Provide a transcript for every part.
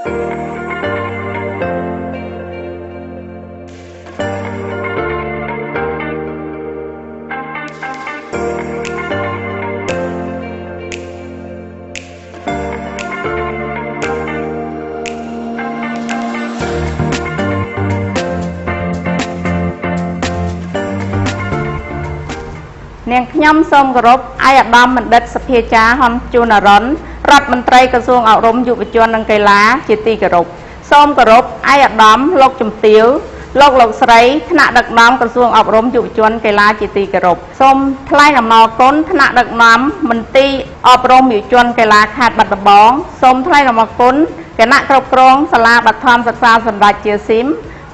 នាងខ្ញុំសូមគោរពឯកឧត្តមបណ្ឌិតសភាចារ្យហនជួនអរុនរដ្ឋមន្ត្រីក្រសួងអប់រំយុវជននិងកីឡាជាទីគោរពសូមគោរពឯកឧត្តមលោកជំទាវលោកលោកស្រីថ្នាក់ដឹកនាំក្រសួងអប់រំយុវជនកីឡាជាទីគោរពសូមថ្លែងអំណរគុណថ្នាក់ដឹកនាំមន្ទីរអប់រំយុវជនកីឡាខេត្តបាត់ដំបងសូមថ្លែងអំណរគុណគណៈគ្រប់គ្រងសាលាបឋមសិក្សាសម្ដេចជាស៊ីម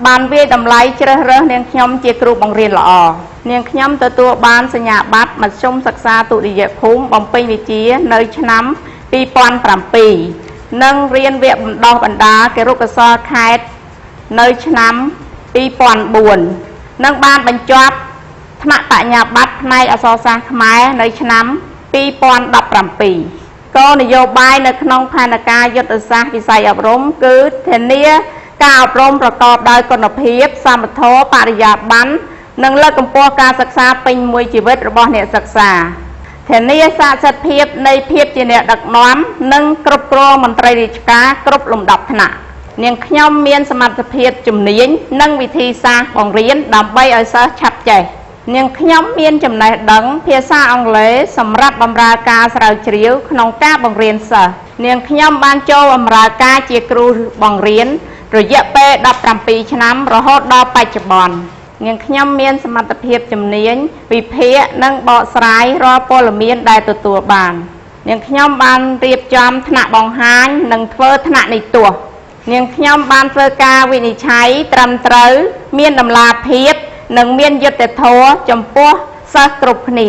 បានវាយតម្លៃជ្រើសរើសនាងខ្ញុំជាគ្រូបង្រៀនល្អនាងខ្ញុំទទួលបានសញ្ញាបត្រមធ្យមសិក្សាទុតិយភូមិបំពេញវិជ្ជានៅឆ្នាំ2007និងរៀនវគ្គបណ្ដុះបណ្ដាលគរុកោសល្យខេត្តនៅឆ្នាំ2004និងបានបញ្ចប់ថ្នាក់បញ្ញាបត្រផ្នែកអក្សរសាស្ត្រខ្មែរនៅឆ្នាំ2017គោលនយោបាយនៅក្នុងផែនការយុទ្ធសាស្ត្រវិស័យអប់រំគឺធានាការអប់រំប្រកបដោយគុណភាពសមធម៌បរិយាបន្ននិងលើកកម្ពស់ការសិក្សាពេញមួយជីវិតរបស់អ្នកសិក្សាធានាស័ក្តិសិទ្ធិភាពនៃភាពជាអ្នកដឹកនាំនិងគ្រប់គ្រងមន្ត្រីរាជការគ្រប់លំដាប់ថ្នាក់នាងខ្ញុំមានសមត្ថភាពជំនាញនិងវិធីសាស្ត្របង្រៀនដើម្បីឲ្យសិស្សឆាប់ចេះនាងខ្ញុំមានចំណេះដឹងភាសាអង់គ្លេសសម្រាប់បម្រើការស្រាវជ្រាវក្នុងការបង្រៀនសិស្សនាងខ្ញុំបានចូលបម្រើការជាគ្រូបង្រៀនរយៈពេល17ឆ្នាំរហូតដល់បច្ចុប្បន្ននាងខ្ញុំមានសមត្ថភាពជំនាញវិភាគនិងបកស្រាយរាល់ព័ត៌មានដែលទទួលបាននាងខ្ញុំបានរៀបចំថ្នាក់បង្ហាញនិងធ្វើថ្នាក់និទស្សន៍នាងខ្ញុំបានធ្វើការវិនិច្ឆ័យត្រឹមត្រូវមានតម្លាភាពនិងមានយុត្តិធម៌ចំពោះសិស្សគ្រប់គ្នា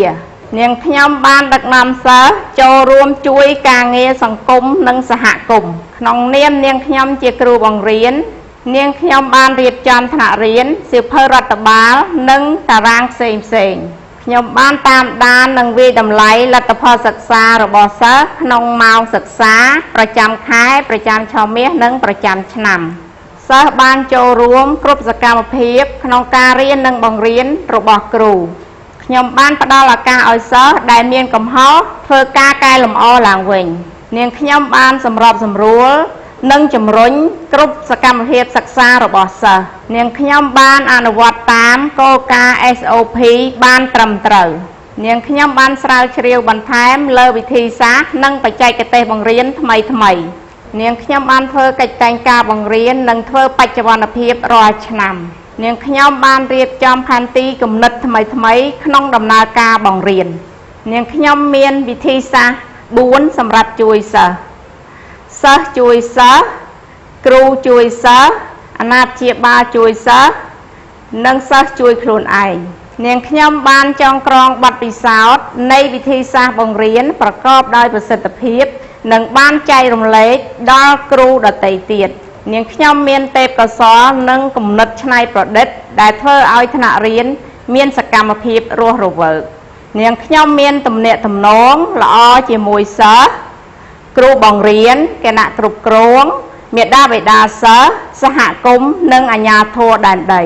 នាងខ្ញុំបានដឹកនាំសិស្សចូលរួមជួយការងារសង្គមនិងសហគមន៍ក្នុងនាមនាងខ្ញុំជាគ្រូបង្រៀននាងខ្ញុំបានរៀបចំថ្នាក់រៀនសៀវភៅរដ្ឋបាលនិងតារាងផ្សេងផ្សេងខ្ញុំបានតាមដាននិងវាយតម្លៃលទ្ធផលសិក្សារបស់សិស្សក្នុងម៉ោងសិក្សាប្រចាំខែប្រចាំឆមាសនិងប្រចាំឆ្នាំសិស្សបានចូលរួមគ្រប់សកម្មភាពក្នុងការរៀននិងបង្រៀនរបស់គ្រូខ្ញុំបានផ្ដល់ឱកាសឲ្យសិស្សដែលមានកំហុសធ្វើការកែលម្អឡើងវិញនាងខ្ញុំបានសម្របសម្រួលនិងជំរុញគ្រប់សកម្មភាពសិក្សារបស់សិស្សនាងខ្ញុំបានអនុវត្តតាមគោលការណ៍ SOP បានត្រឹមត្រូវនាងខ្ញុំបានស្រាវជ្រាវបន្ថែមលើវិធីសាស្ត្រនិងបច្ចេកទេសបង្រៀនថ្មីថ្មីនាងខ្ញុំបានធ្វើកិច្ចតែងការបង្រៀននិងធ្វើបច្ចុប្បន្នភាពរាល់ឆ្នាំនាងខ្ញុំបានរៀបចំផែនទីគំនិតថ្មីថ្មីក្នុងដំណើរការបង្រៀននាងខ្ញុំមានវិធីសាស្ត្រ4សម្រាប់ជួយសិស្សសិស្សជួយសិស្សគ្រូជួយសិស្សអាណាព្យាបាលជួយសិស្សនិងសិស្សជួយខ្លួនឯងនាងខ្ញុំបានចងក្រងបទពិសោធន៍នៃវិធីសាស្ត្របង្រៀនប្រកបដោយប្រសិទ្ធភាពនិងបានចែករំលែកដល់គ្រូដទៃទៀតនាងខ្ញុំមានទេពកោសល្យនិងគំនិតច្នៃប្រឌិតដែលធ្វើឲ្យថ្នាក់រៀនមានសកម្មភាពរស់រវើកនាងខ្ញុំមានទំនាក់ទំនងល្អជាមួយសិស្សគ្រូបង្រៀនគណៈគ្រប់គ្រងមាតាបិតាសិស្សសហគមន៍និងអាជ្ញាធរដែនដី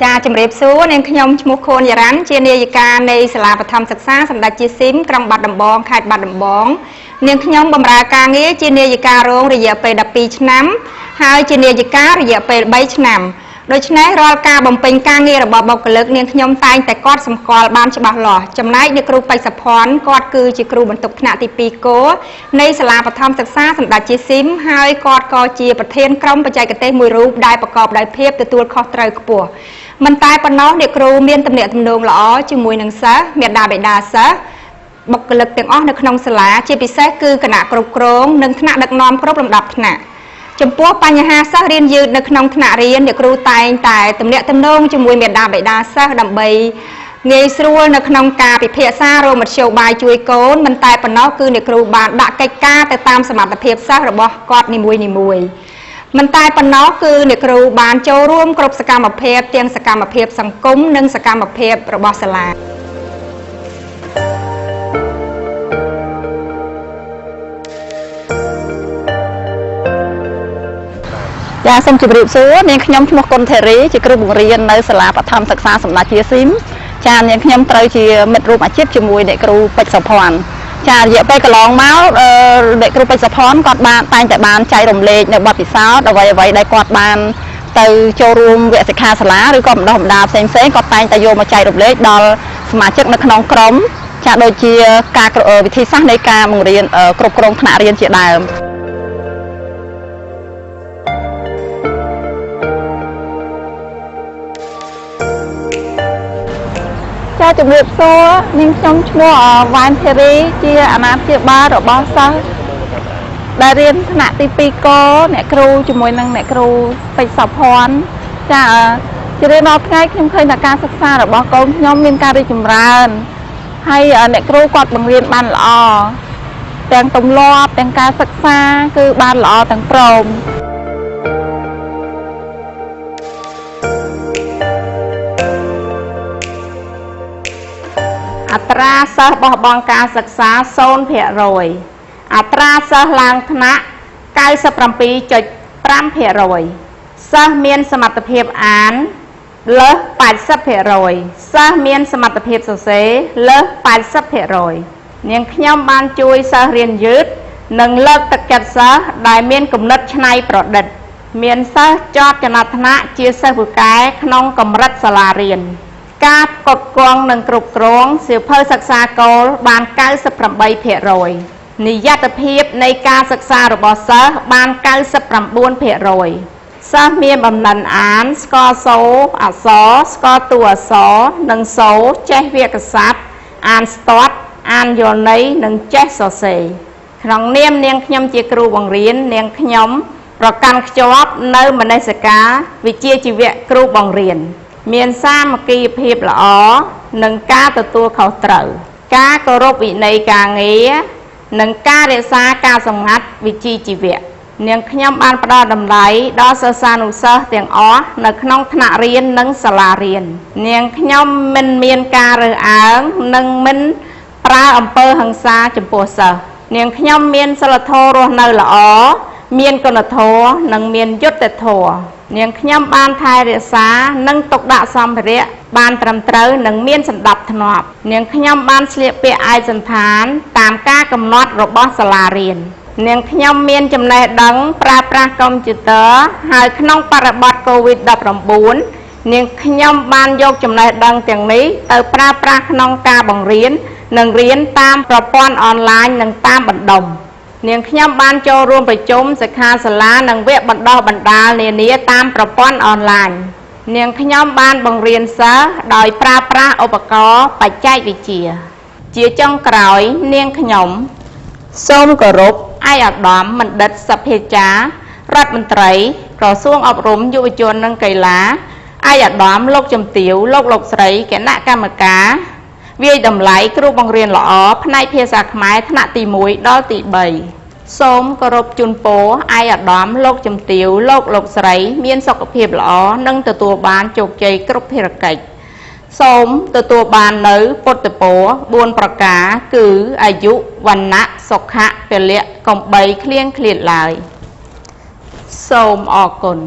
ចាជំរាបសួរនាងខ្ញុំឈ្មោះខួនយ៉ារ៉ាន់ជានាយិកានៃសាលាបឋមសិក្សាសម្ដេចជាស៊ីមក្រុងបាត់ដំបងខេត្តបាត់ដំបងនាងខ្ញុំបម្រើការងារជានាយិការងរយៈពេល12ឆ្នាំហើយជានាយិការយៈពេល3ឆ្នាំដូច្នេះរាល់ការបំពេញការងាររបស់បុគ្គលិកនាងខ្ញុំតែងតែកត់សម្គាល់បានច្បាស់លាស់ចំណែកអ្នកគ្រូបេក្ខភ័ណ្ឌគាត់គឺជាគ្រូបន្ទុកថ្នាក់ទី2គោនៃសាលាបឋមសិក្សាសម្ដេចជាស៊ីមហើយគាត់ក៏ជាប្រធានក្រុមបច្ចេកទេសមួយរូបដែលប្រកបដោយភាពទទួលខុសត្រូវខ្ពស់មិនតែប៉ុណ្ណោះអ្នកគ្រូមានទំនាក់ទំនងល្អជាមួយនឹងសិស្សមាតាបិតាសិស្សបុគ្គលិកទាំងអស់នៅក្នុងសាលាជាពិសេសគឺគណៈគ្រប់គ្រងនិងថ្នាក់ដឹកនាំគ្រប់លំដាប់ថ្នាក់ចំពោះបញ្ហាសិស្សរៀនយឺតនៅក្នុងថ្នាក់រៀនអ្នកគ្រូតែងតែទំនាក់ទំនងជាមួយមាតាបិតាសិស្សដើម្បីងាយស្រួលនៅក្នុងការពិភាក្សារកមធ្យោបាយជួយកូនមិនតែប៉ុណ្ណោះគឺអ្នកគ្រូបានដាក់កិច្ចការទៅតាមសមត្ថភាពសិស្សរបស់គាត់នីមួយៗ មិនតែប៉ុណ្ណោះគឺអ្នកគ្រូបានចូលរួមគ្រប់សកម្មភាពទាំងសកម្មភាពសង្គមនិងសកម្មភាពរបស់សាលា ចាសូមជម្រាបសួរនាងខ្ញុំឈ្មោះគុណធីរីជាគ្រូបង្រៀននៅសាលាបឋមសិក្សាសម្ដេចជាស៊ីមចានាងខ្ញុំត្រូវជាមិត្តរួមអាជីពជាមួយអ្នកគ្រូពេជ្រសុភ័ណ្ឌចារយៈពេលកន្លងមកអ្នកគ្រូពេជ្រសុភ័ណ្ឌគាត់បានតែងតែបានចែករំលែកនៅបទពិសោធន៍អ្វីៗដែលគាត់បានទៅចូលរួមវគ្គសិក្ខាសាលាឬក៏បណ្ដុះបណ្ដាលផ្សេងៗគាត់តែងតែយកមកចែករំលែកដល់សមាជិកនៅក្នុងក្រុមចាដូចជាការវិធីសាស្ត្រនៃការបង្រៀនគ្រប់គ្រងថ្នាក់រៀនជាដើម ចាជំរាបសួរនាងខ្ញុំឈ្មោះវ៉ែនធីរីជាអាណាព្យាបាលរបស់សិស្សដែលរៀនថ្នាក់ទី2កអ្នកគ្រូជាមួយនឹងអ្នកគ្រូពេជ្រសុភ័ណ្ឌចាជារៀងរាល់ថ្ងៃខ្ញុំឃើញថាការសិក្សារបស់កូនខ្ញុំមានការរីកចម្រើនហើយអ្នកគ្រូគាត់បង្រៀនបានល្អទាំងទម្លាប់ទាំងការសិក្សាគឺបានល្អទាំងព្រមអត្រាសិស្សបោះបង់ការសិក្សា 0% អត្រាសិស្សឡើងថ្នាក់ 97.5% សិស្សមានសមត្ថភាពអានលើស 80% សិស្សមានសមត្ថភាពសរសេរលើស 80% នាងខ្ញុំបានជួយសិស្សរៀនយឺតនិងលើកទឹកចិត្តសិស្សដែលមានគំនិតច្នៃប្រឌិតមានសិស្សជាប់ចំណាត់ថ្នាក់ជាសិស្សពូកែក្នុងកម្រិតសាលារៀនការផ្គត់ផ្គង់និងគ្រប់គ្រងសៀវភៅសិក្សាគោលបាន 98% និយត្តភាពនៃការសិក្សារបស់សិស្សបាន 99% សិស្សមានបំណិនអានស្គាល់សូរអក្សរស្គាល់តួអក្សរនិងសូរចេះវាក្យសព្ទអានស្ទាត់អានយល់ន័យនិងចេះសរសេរក្នុងនាមនាងខ្ញុំជាគ្រូបង្រៀននាងខ្ញុំប្រកាន់ខ្ជាប់នៅមនសិការវិជ្ជាជីវៈគ្រូបង្រៀនមានសាមគ្គីភាពល្អនិងការទទួលខុសត្រូវការគោរពវិន័យការងារនិងការរក្សាការសម្ងាត់វិជ្ជាជីវៈនាងខ្ញុំបានផ្ដល់តម្លៃដល់សិស្សានុសិស្សទាំងអស់នៅក្នុងថ្នាក់រៀននិងសាលារៀននាងខ្ញុំមិនមានការរើសអើងនិងមិនប្រើអំពើហិង្សាចំពោះសិស្សនាងខ្ញុំមានសីលធម៌រស់នៅល្អមានគុណធម៌និងមានយុត្តិធម៌នាងខ្ញុំបានថែរក្សានិងទុកដាក់សម្ភារៈបានត្រឹមត្រូវនិងមានសណ្ដាប់ធ្នាប់នាងខ្ញុំបានស្លៀកពាក់ឯកសណ្ឋានតាមការកំណត់របស់សាលារៀននាងខ្ញុំមានចំណេះដឹងប្រើប្រាស់កុំព្យូទ័រហើយក្នុងបរិបទ COVID-19 នាងខ្ញុំបានយកចំណេះដឹងទាំងនេះទៅប្រើប្រាស់ក្នុងការបង្រៀននិងរៀនតាមប្រព័ន្ធអនឡាញនិងតាមបណ្ដុំនាងខ្ញុំបានចូលរួមប្រជុំសិក្ខាសាលានិងវគ្គបណ្ដុះបណ្ដាលនានាតាមប្រព័ន្ធអនឡាញនាងខ្ញុំបានបង្រៀនសិស្សដោយប្រើប្រាស់ឧបករណ៍បច្ចេកវិទ្យាជាចុងក្រោយនាងខ្ញុំសូមគោរពឯកឧត្តមបណ្ឌិតសភាចារ្យរដ្ឋមន្ត្រីក្រសួងអប់រំយុវជននិងកីឡាឯកឧត្តមលោកជំទាវលោកលោកស្រីគណៈកម្មការវាយតម្លៃគ្រូបង្រៀនល្អផ្នែកភាសាខ្មែរថ្នាក់ទី1ដល់ទី3សូមគោរពជូនពរឯកឧត្តមលោកជំទាវលោកលោកស្រីមានសុខភាពល្អនិងទទួលបានជោគជ័យគ្រប់ភារកិច្ចសូមទទួលបាននៅពុទ្ធពរ4ប្រការគឺអាយុវណ្ណៈសុខៈពលៈកុំបីឃ្លៀងឃ្លាតឡើយសូមអរគុណ